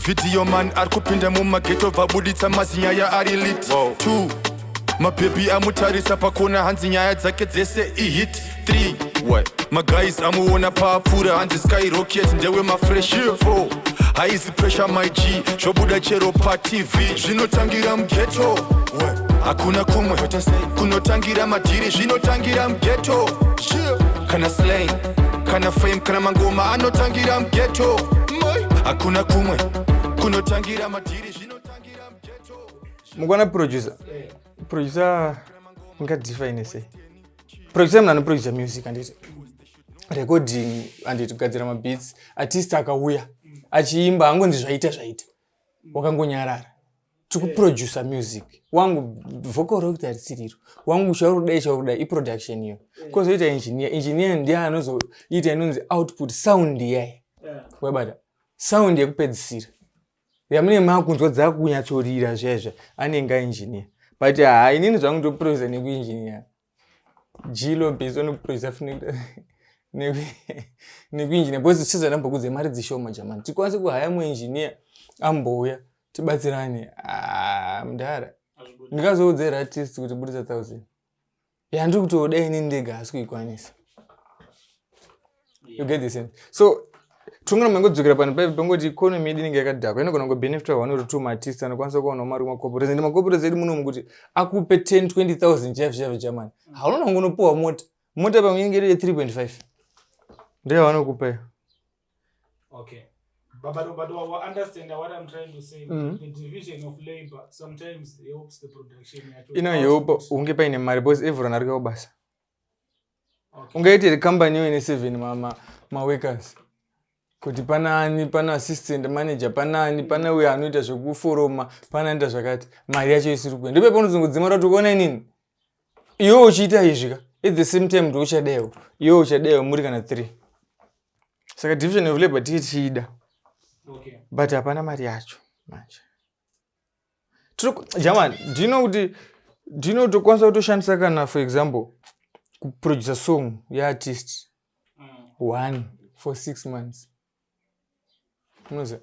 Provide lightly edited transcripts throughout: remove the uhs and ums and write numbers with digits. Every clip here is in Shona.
Video man ari kupinda mumageto, vabuditsa mazinyaya ari lit. 2, mabhebhi amutarisa pakona, hanzi nyaya dzake dzese ihit. 3, maguys amuona paapfuura, hanzi skyrocket, ndewe mafresh. 4, haizi pressure, my G, zvobuda chero paTV. Zvinotangira mughetto, hakuna kumwe kunotangira madhiri, zvinotangira mughetto. Kana slang, kana fame, kana mangoma anotangira mughetto, hakuna kumwe kunotangira madhiri, zvinotangira mughetto. Mukuona producer ungadefine sei producer? Munhu anoproducer music, handiti? Recording, handiti? Kugadzira mabeats. Artist akauya achiimba, angonzi zvaita, zvaita, wakangonyarara. Tikuproducer music wangu, vocal rokuti harisiriro wangu, chauri kudai, chauri kudai, iproduction iyo. Kwozoita engineer. Engineer ndiye anozoita inonzi output sound iyai. Wabata sound yekupedzisira yamune makunzwa dzakunyatsorira zvezve, anenge aengineer. But ha, inini zvangu ndoproducer nekuengineer. Jilo base anoproducer nekuengineer, because sezvandambokudze, mari dzishoma jamani. Tikwanise kuhaya muengineer ambouya tibatsirane. Ah, mudhara, ndikazoudzera artist kuti budisa 1000 yandiri kutoda ini ndega, asi kuikwanisa. You get the sense? So tongona mangodzokera pano paipi pangoti economy yedu inenge yakadhakwa, inogona kungobenefita one or two maartist anokwanisa kuwanawo mari kumacorporates. Ende macorporates edu munomu, kuti akupe 10 20,000 chaizvo chaizvo jamani, haunona kungonopuwa mota. Mota pamwe inenge iri ye3.5, ndeyavanokupa iyo. Okay. But understand what I'm trying to say. The division of labor sometimes helps the production yacho. Inohelpa unge paine mari, because everyone ari kuyawo basa. Ungaite iri kambani iyo ine seven maworkers, kuti panani pana assistant manager, panani pana uyo anoita zvekuforoma, pana anoita zvakati, mari yacho isiri kuenda, ndipo panozongodzima rati kuona inini iwe uchiita izvi ka, at the same time ndiuchadawo, iwe uchadawo, muri kana three. Saka division of labor tii tichiida, but hapana mari yacho manje. Jamani, do kuti do kutokwanisa kutoshandisa kana, for example, kuproducer song yeartist one for 6 months, unoziva?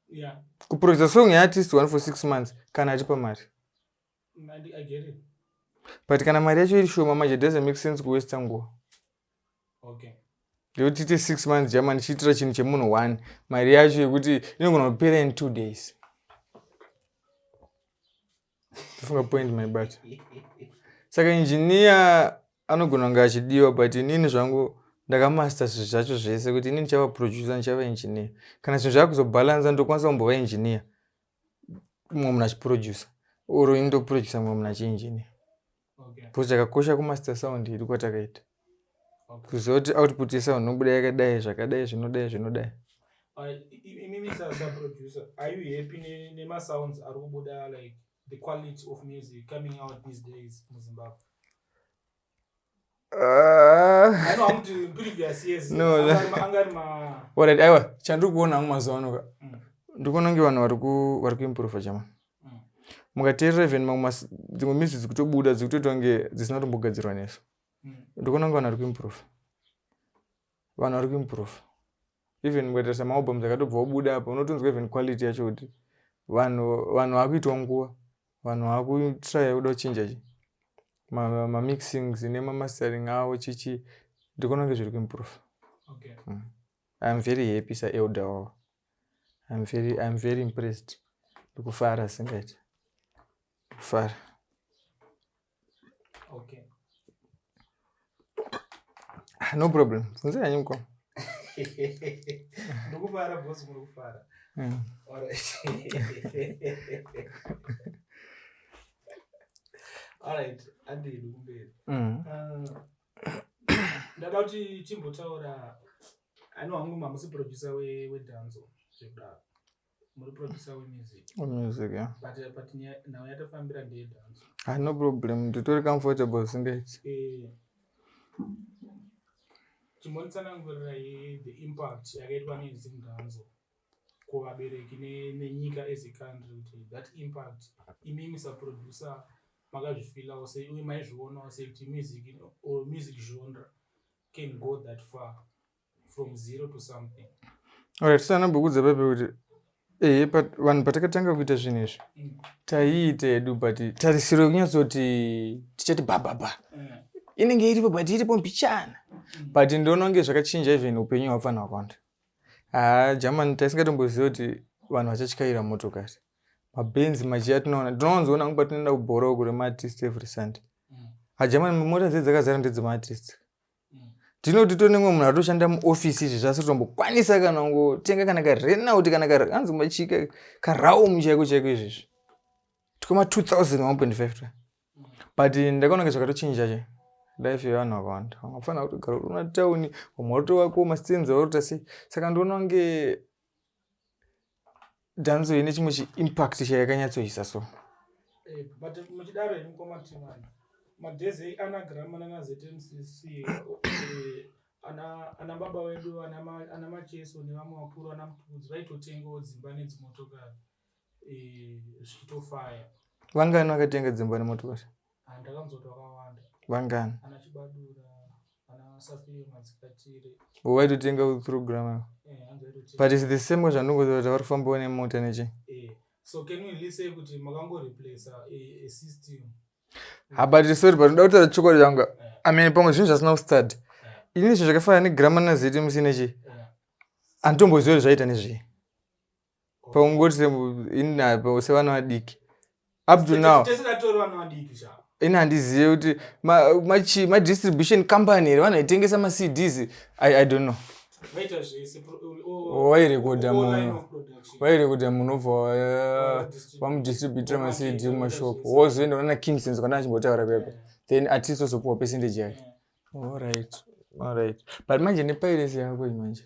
Yeah. Kuproducer song yeartist one for 6 months kana achipa mari. I get it. But kana mari yacho iri shoma manje, doesn't make sense kuwasta nguva ndekuti tiite 6 months jamani chiitira chinhu chemunhu one, mari yacho yekuti inogona kupera in 2 days. Tofunga point maibata. Saka engineer anogona kunge achidiwa, but inini zvangu ndakamaster zvinhu zvacho zvese, kuti inini ndichava producer, ndichava engineer. Kana zvinhu zvakuzobhalansa, ndokwanisa kumbova engineer mumwe munhu achiproducer, or ini ndoproducer, mumwe munhu achiengineer, because chakakosha kumaster sound iri kwatakaita, kuziva kuti output yesound inobuda yakadai, zvakadai, zvinodai, zvinodai. Imimi saproducer, are you happy nemasounds ari kubuda, like the quality of music coming out these days muZimbabwe? Ah. I know hamuti previous years No, angari ma Alright, aiwa, chandiri kuona hangu mazuva ano ka, ndikuona kunge vanhu vari kuimprova chama. Mukateerera even mamwe dzimwe music dzikutobuda, dzikutoitwa kunge dzisina kutombogadzirwa nesu. Ndikuona kunge vanhu vari kuimprova, vanhu vari kuimprova. Even mukatarisa maalbums akatobva obuda apa, unotonzwa even quality yacho kuti vanhu vakuitawo nguva, vanhu vakutrya kuda kuchinja chi mamixings nemamastering avo chichi. Ndikuona kunge zviri kuimprova. I'm very happy saelder wavo. I'm very impressed. Ndikufara singaiti, kufara. Ah, no problem, bvunzai hanyu mukoma. Ndikufara boss, muri kufara. Alright, andidi kumberi. Ndada kuti timbotaura ano hangu, mamusi producer wedancehall zvekudaro, muri producer wemusic. Music, yeah. But nhau yatafambira ndeyedancehall. Ah, no problem, nditori comfortable singaiti. Chimbonditsanangurirai the impact yakaitwa neZimdancehall kuvabereki nenyika as a country, kuti that impact imimi saproducer makazvifilawo sei, uye maizvionawo sei kuti music or music genre can go that far from zero to something? Alright, tisanambokudza pepe kuti Ehe, but vanhu patakatanga kuita zvinhu izvi taiita hedu, but tarisiro yekunyatsoti tichati bhabhabha inenge iripo, but iripo mbichana. But ndinoona kunge zvakachinja even upenyu hwapfana wakawanda. Haa, Germany taisingatomboziva kuti vanhu vachatyaira motokari, mabhenzi machi atinoona, tinowanzoona hangu patinoenda kubhora uku remaartist every Sunday. HaGermany mota dzedu dzakazara ndedzemaartist. Tinoti tone mumwe munhu atoshanda muofisi izvi zvasi kutombokwanisa kana kungotenga kana kaRenault kana anzi machika kaRaum chaiko chaiko izvizvi twema 2000 1.5 twa. But ndakaona kunge zvakatochinja che life yevanhu vakawanda. Vangafanira kutogara uri matauni, vamwe varitovakawo mastands, varikuita sei. Saka ndinoona kunge dancehall ine chimwe chiimpact chayakanyatsoisa so. But muchidaro henyu kwamatimani madhezi anaGramma nana ZMCC, ana baba vedu ana Macheso nevamwe vakuru ana Mtukudzi vaitotengawo dzimba nedzimotokari, zvichitofaya. Vangani vakatenga dzimba nemotokari? Ndakanzwa kuti vakawanda. Vangani? Ana Chibadura, ana Safiro Madzikatire. Waitotenga through Gramma? Hanzi vaitotenga. But its the same zvandongoziva kuti vari kufambawo nemota nechi. So can we really say kuti makangoreplace a system? Ha, but sorry, but ndoda kutaura chokwadi changu. I mean, pamwe zvinhu zvasina kustart ini izvo zvakafanana neGramma naZMC nechi, handitombozivi kuti zvaita nezvei. Paungoti sevana vadiki up to now Tese tatori vana vadiki sha. Ini handizive kuti madistribution company here, vanhu vaitengesa maCDs, I don't know. Vaita zvese. Wairekodha All line munhu of production. Wairekodha munhu, obva vamudistributira maCD kumashop, wozoenda unana Kingsons kana achimbotaura pepa, then artist ozopuwa percentage yake. Alright, but manje nepiracy yako iyi manje,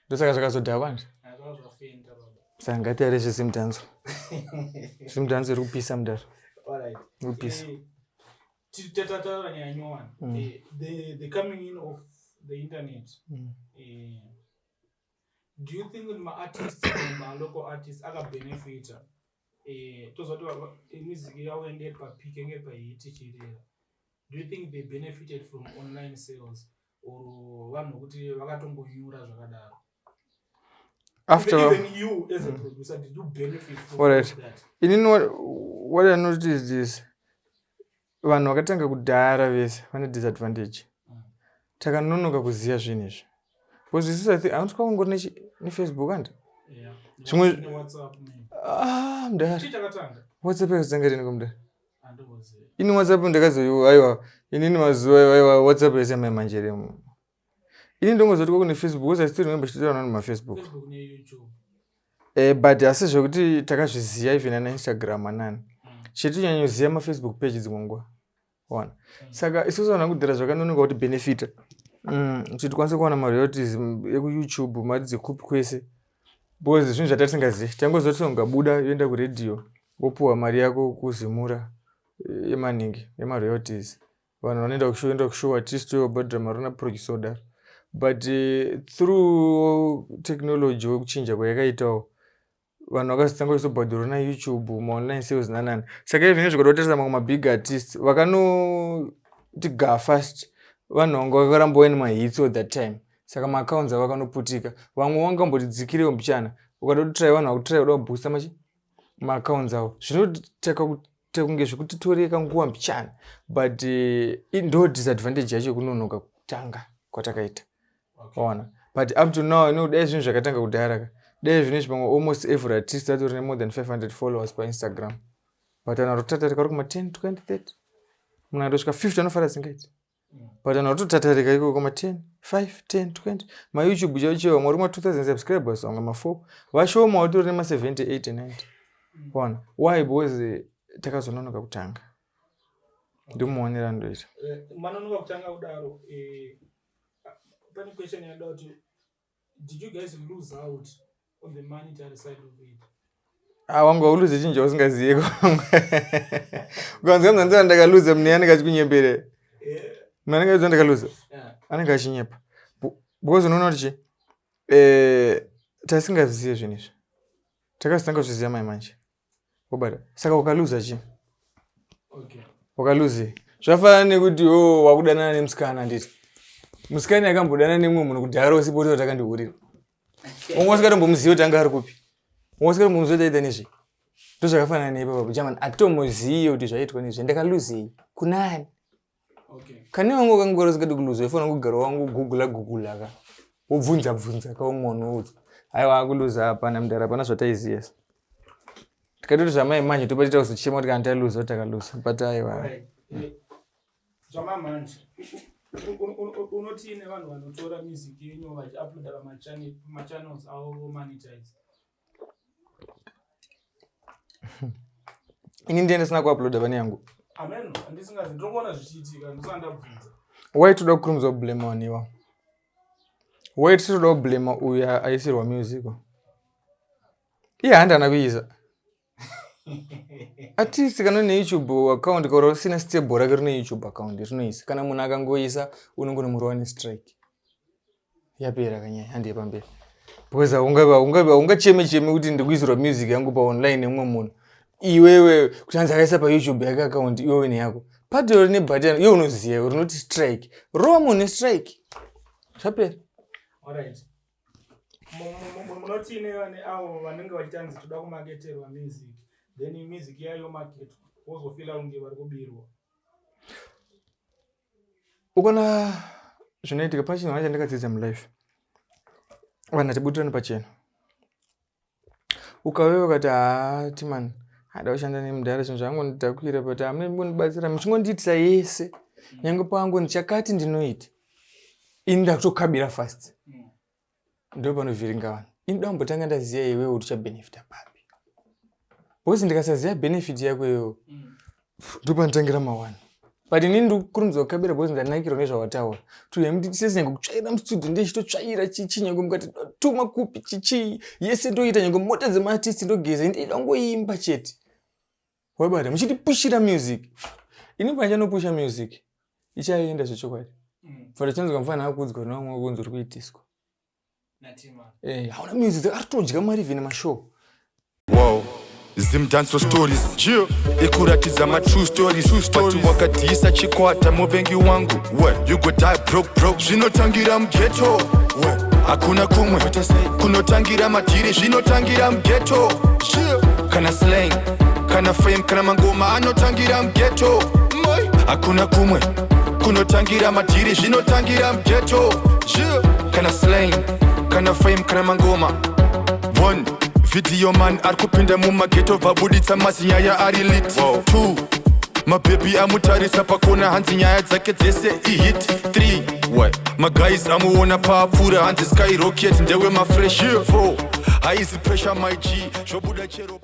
ndosaka zvakazodhakwa nje. Zvaka zvafenda baba. Saka ngatiare zveZimdancehall. Zimdancehall iri kupisa, mudaro. Alright. Iri kupisa. Tataura nyaya nyowani. The coming in of the internet. Do you think kuti maartists, malocal artists akabenefita? Tozva kuti music yavo yange iri papeak, yange iri pahit chirera. Do you think they benefited from online sales or vanhu vokuti vakatongonyura zvakadaro? After Even you as a producer, did you benefit from Alright. that? Inini what I noticed is vanhu vakatanga kudhara vese vane disadvantage. Takanonoka kuziva zvinhu izvi because isusu, I think hanti kwakungori neFacebook andi Yeah. Zvimwe- WhatsApp maybe. Ah, mudhara. Chii chakatanga? WhatsApp yakazotanga rini kumudhara? Handizivi. Ini WhatsApp ndakazoiwa, aiwa, inini mazuva aiwa, WhatsApp yese maimanjere. Ini ndongozoti kwakune Facebook because I still remember chitotaura nemafacebook. Facebook neYouTube. But asi zvekuti takazviziva even ana Instagram anani, chetinyanyoziva mafacebook page dzimwe nguva wana. Saka isusu vanhu vakudhara zvakanonoka kuti benefita kuti tikwanise kuwana maroyalties ekuYouTube, mari dzekupi kwese, because zvinhu zvatatisingazivi. Tangoziva kuti ungabuda yoenda kuredhiyo, wopuhwa mari yako kuzimura yemaningi yemaroyalties. Vanhu vanoenda kushow, enda kushow, artist wobhadhara mari una producer kudaro. But through technology wekuchinja kwayakaitawo, vanhu vakazotanga kuzobhadharwa naYouTube, maonline sales nanani. Saka even izvo kuda kutarisa mamwe mabig artists vakanoti ga fast, vanhu vanga vakaramba vaine mahits all that time. Saka maaccounts avo akanoputika. Vamwe vangamboti dzikirewo mbichana, ukada kutry, vanhu vakutry kuda kuboosta machi maaccounts avo, zvinotaka kuita kunge zvekutitoreka nguva mbichana. But ndo disadvantage yacho yekunonoka kutanga kwatakaita. Waona, but up to now ino dai zvinhu zvakatanga kudhara ka, dai zvinezvi pamwe almost every artist atori nemore than 500 followers paInstagram. But vanhu vari kutatarika vari kuma 10, 20, 30. Munhu akatosvika 50 anofara singaiti, but vanhu vari kutotatarika ikoko ma 10, 5, 10, 20. MaYouTube chaivo chaivo, vamwe vari kuma 2000 subscribers, vamwe ma4, vashoma vatori nema 70, 80, 90. Waona why? Because takazononoka kutanga. Ndimuonera andoita. Manonoka kutanga kudaro, pane question yanoda kuti did you guys lose out on the monetary side of it? Ah, wangu hauluze chinhu chausingaziye. Ukanzwa munhu anzi ndakaluza, munhu anenge achikunyembere. Munhu anenge achiziva ndakaluza anenge achinyepa, because unoona kuti chi tasingazive zvinhu izvi, takazotanga kuzviziva mai manje wabata. Saka ukaluza chi? Ukaluze zvafanana nekuti o wakudanana nemusikana, handiti? Musikana akambodanana nemumwe munhu kudhara usipo, kuti takandihurira, unge usikatombomuziva kuti anga ari kupi. Wosikati munhu zvotaita nezvei? Ndozvakafanana neipapapo jamani, atomoziye kuti zvaitwa nezvei, ndakaluzei kunani. Okay. Kane wangu wakangwara usingadi kuluza, unofanira kugara wangu gugula gugula ka, wobvunza bvunza ka umwe unoudzwa. Aiwa, akuluza hapana mudhara, hapana zvataiziya. Tikatoti zvamai manje topatita kuzochema kuti kana taluza takaluza, but aiwa. Alright. Zvamamanje unoti nevanhu vanotora music yenyu vachiuploada pamachannels avo vomonetize? Ini ndiye ndisina kuuploada pane yangu. Amen, handisingazi, ndinokuona zvichiitika, ndisana ndabvunza. Why toda kukurumidza kublema vanhu ivavo? Why tisitoda kublema uyu aisirwa music? Iye handana kuisa atisi kana neYouTube account, kaura usina stable rake rine YouTube account rinoisa. Kana munhu akangoisa, unongonomurova nestrike, yapera kanyaya, handiye pamberi, because haungacheme cheme kuti ndikuisirwa music yangu paonline nemumwe munhu, iwewe kuti hanzi akaisa paYouTube yake account, iwewe neyako pato rine button, iwe unoziva rinoti strike, rova munhu nestrike, zvapera. Alright. Munoti neavo vanenge vachitanzi toda kumaketerwa music, then music yayo maketwa, wozofila kunge vari kubirwa? Ukaona zvinoitika, pane chinhu chandakadzidza mulife, vanhu hatibudirani pachena. Ukauya ukati, "Haa Timani, hada kushanda nemudhara, zvinhu zvangondidhakwira, but hamuna mbondibatsira, muchingondiitisa yese, nyange pangu chakati ndinoita ini, ndakutokabira fast," ndo panovhiringa vanhu. Ini dambotanga ndaziva iwewe kuti uchabhenefita papi, because ndikasaziva benefit yako iwewe, ndo panotangira mawani. But inini ndikukurumidza kukabira because ndanakirwa nezvawataura, kuti nyange kutsvaira mustudio ndechitotsvaira chichi, nyange mukati tuma kupi chichi yese ndoita, nyange mota dzemaartist ndogeza, ndinongoimba chete. Wabata muchitipushira music, ini pandichanopusha music ichaenda zvechokwadi. Fara chinonzwa mufana akuudzwa nevamwe kunzi uri kuitiswa. Natima. Hauna music, ari todya mari even mashow. Wow. Zimdancehall stories ikuratidza matrue stories, but wakadhisa chikwata, muvengi wangu, you go die broke broke. Zvinotangira mughetto, hakuna kumwe kunotangira madhiri, zvinotangira mughetto. Kana slang, kana fame, kana mangoma anotangira mughetto, hakuna kumwe kunotangira madhiri, zvinotangira mughetto. Kana slang, kana fame, kana mangoma. One video man ari kupinda mumaghetto, vabuditsa mazinyaya ari lit. Two mabhebhi amutarisa pakona, hanzi nyaya dzake dzese ihit. 3 maguys amuona paapfuura, hanzi skyrocket, ndewe mafresh. 4 haizi pressure, my G, zvobuda chero.